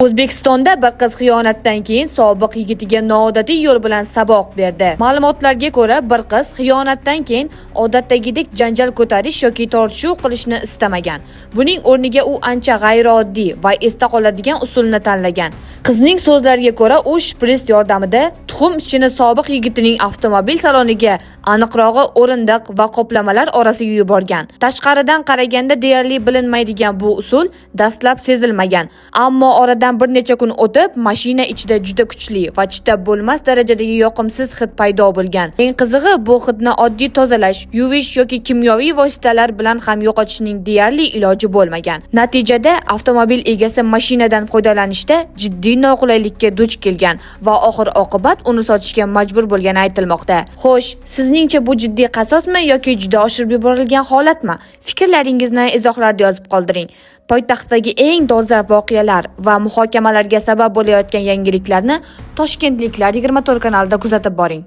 O'zbekistonda bir qiz xiyonatdan keyin sobiq yigitiga noodatiy yo'l bilan saboq berdi. Ma'lumotlarga ko'ra, bir qiz xiyonatdan keyin odatdagidek janjal ko'tarish yoki tortishuv qilishni istamagan. Buning o'rniga u ancha g'ayrioddiy va esda qoladigan usulni tanlagan. Qizning so'zlariga ko'ra, u shpris yordamida tuxum ichini sobiq yigitining avtomobil saloniga, aniqrog'i o'rindiq va qoplamalar orasiga yuborgan. Tashqaridan qaraganda deyarli bilinmaydigan bu usul dastlab sezilmagan. Ammo oradan bir necha kun o'tib, mashina ichida juda kuchli va chidab bo'lmas darajadagi yoqimsiz hid paydo bo'lgan. Eng qizig'i, bu hidni oddiy tozalash, yuvish yoki kimyoviy vositalar bilan ham yo'qotishning deyarli iloji bo'lmagan. Natijada avtomobil egasi mashinadan foydalanishda jiddiy noqulaylikka duch kelgan va oxir oqibat uni sotishga majbur bo'lgani aytilmoqda. Xo'sh, sizningcha bu jiddiy qasosmi yoki juda oshirib yuborilgan holatmi? Fikrlaringizni izohlarda yozib qoldiring. Poytaxtdagi eng dolzarb voqealar va muhokamalarga sabab bo'layotgan yangiliklarni Toshkentliklar 24 kanalida kuzatib boring.